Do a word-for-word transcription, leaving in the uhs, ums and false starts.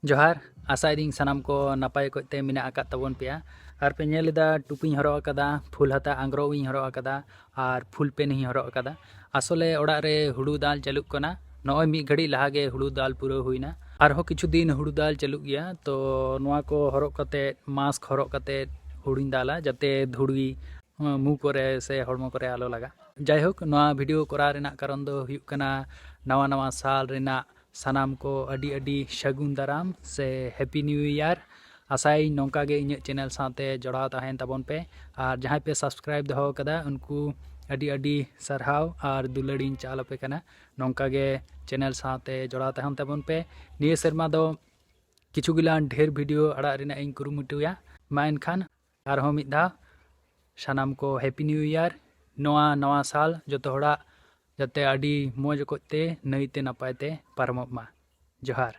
ᱡᱚᱦᱟᱨ᱾ ᱟᱥᱟᱭᱮᱫᱟᱹᱧ ᱥᱟᱱᱟᱢ ᱠᱚ ᱱᱟᱯᱟᱭ ᱚᱠᱚᱡ ᱛᱮ ᱢᱮᱱᱟᱜ ᱟᱠᱟᱫ ᱛᱟᱵᱚᱱ ᱯᱮᱭᱟ᱾ ᱟᱨ ᱯᱮ ᱧᱮᱞ ᱮᱫᱟ, ᱴᱩᱯᱤᱧ ᱦᱚᱨᱚᱜ ᱟᱠᱟᱫᱟ, ᱯᱷᱩᱞ ᱦᱟᱛᱟ ᱟᱝᱜᱽᱨᱚᱵ ᱤᱧ ᱦᱚᱨᱚᱜ ᱟᱠᱟᱫᱟ ᱟᱨ ᱯᱷᱩᱞ ᱯᱮᱱ ᱦᱚᱸᱧ ᱦᱚᱨᱚᱜ ᱟᱠᱟᱫᱟ᱾ ᱟᱥᱚᱞᱮ ᱚᱲᱟᱜ ᱨᱮ ᱦᱩᱲᱩ ᱫᱟᱞ ᱪᱟᱹᱞᱩᱜ ᱠᱟᱱᱟ᱾ ᱱᱚᱜᱼᱚᱭ ᱢᱤᱫ ᱜᱷᱟᱹᱲᱤᱡ ᱞᱟᱦᱟ ᱜᱮ ᱦᱩᱲᱩ ᱫᱟᱞ ᱯᱩᱨᱟᱹᱣ ᱦᱩᱭᱱᱟ᱾ ᱟᱨᱦᱚᱸ ᱠᱤᱪᱷᱩ ᱫᱤᱱ ᱦᱩᱲᱩ ᱫᱟᱞ ᱪᱟᱹᱞᱩᱜ ᱜᱮᱭᱟ, ᱛᱚ ᱱᱚᱣᱟ ᱠᱚ ᱦᱚᱨᱚᱜ ᱠᱟᱛᱮ, ᱢᱟᱥᱠ ᱦᱚᱨᱚᱜ ᱠᱟᱛᱮ ᱦᱩᱲᱩᱧ ᱫᱟᱞᱟ, ᱡᱟᱛᱮ ᱫᱷᱩᱲᱤ ᱢᱩ ᱠᱚᱨᱮ ᱥᱮ ᱦᱚᱲᱢᱚ ᱠᱚᱨᱮ ᱟᱞᱚ ᱞᱟᱜᱟᱜ᱾ ᱡᱟᱭᱦᱳᱠ, ᱱᱚᱣᱟ ᱵᱷᱤᱰᱤᱭᱳ ᱠᱚᱨᱟᱣ ᱨᱮᱱᱟᱜ ᱠᱟᱨᱚᱱ ᱫᱚ ᱦᱩᱭᱩᱜ ᱠᱟᱱᱟ, ᱱᱟᱣᱟ ᱱᱟᱣᱟ ᱥᱟᱞ ᱨᱮᱱᱟᱜ ᱥᱟᱱᱟᱢ ᱠᱚ ᱟᱹᱰᱤ ᱟᱹᱰᱤ ᱥᱟᱹᱜᱩᱱ ᱫᱟᱨᱟᱢ ᱥᱮ ᱦᱮᱯᱤ ᱱᱤᱭᱩ ᱤᱭᱟᱨ᱾ ᱟᱥᱟᱭᱟᱹᱧ ᱱᱚᱝᱠᱟ ᱜᱮ ᱤᱧᱟᱹᱜ ᱪᱮᱱᱮᱞ ᱥᱟᱶᱛᱮ ᱡᱚᱲᱟᱣ ᱛᱟᱦᱮᱱ ᱛᱟᱵᱚᱱ ᱯᱮ, ᱟᱨ ᱡᱟᱦᱟᱸᱭ ᱯᱮ ᱥᱟᱵᱥᱠᱨᱟᱭᱤᱵ ᱫᱚᱦᱚ ᱟᱠᱟᱫᱟ, ᱩᱱᱠᱩ ᱟᱹᱰᱤ ᱟᱹᱰᱤ ᱥᱟᱨᱦᱟᱣ ᱟᱨ ᱫᱩᱞᱟᱹᱲᱤᱧ ᱪᱟᱞ ᱟᱯᱮ ᱠᱟᱱᱟ᱾ ᱱᱚᱝᱠᱟ ᱜᱮ ᱪᱮᱱᱮᱞ ᱥᱟᱶᱛᱮ ᱡᱚᱲᱟᱣ ᱛᱟᱦᱮᱱ ᱛᱟᱵᱚᱱ ᱯᱮ᱾ ᱱᱤᱭᱟᱹ ᱥᱮᱨᱢᱟ ᱫᱚ ᱠᱤᱪᱷᱩ ᱜᱤᱞᱟᱱ ᱰᱷᱮᱨ ᱵᱷᱤᱰᱤᱭᱳ ᱟᱲᱟᱜ ᱨᱮᱱᱟᱜ ᱤᱧ ᱠᱩᱨᱩᱢᱩᱴᱩᱭᱟ᱾ ᱢᱟ ᱮᱱᱠᱷᱟᱱ ᱟᱨᱦᱚᱸ ᱢᱤᱫ ᱫᱷᱟᱣ ᱥᱟᱱᱟᱢ ᱠᱚ ᱦᱮᱯᱤ ᱱᱤᱭᱩ ᱤᱭᱟᱨ᱾ ᱱᱚᱣᱟ ᱱᱟᱣᱟ ᱥᱟᱞ ᱡᱚᱛᱚ ᱦᱚᱲᱟᱜ ᱡᱟᱛᱮ ᱟᱹᱰᱤ ᱢᱚᱡᱽ ᱚᱠᱚᱡ ᱛᱮ, ᱱᱟᱹᱭᱛᱮ ᱱᱟᱯᱟᱭ ᱛᱮ ᱯᱟᱨᱚᱢᱚᱜ ᱢᱟ᱾ ᱡᱚᱦᱟᱨ᱾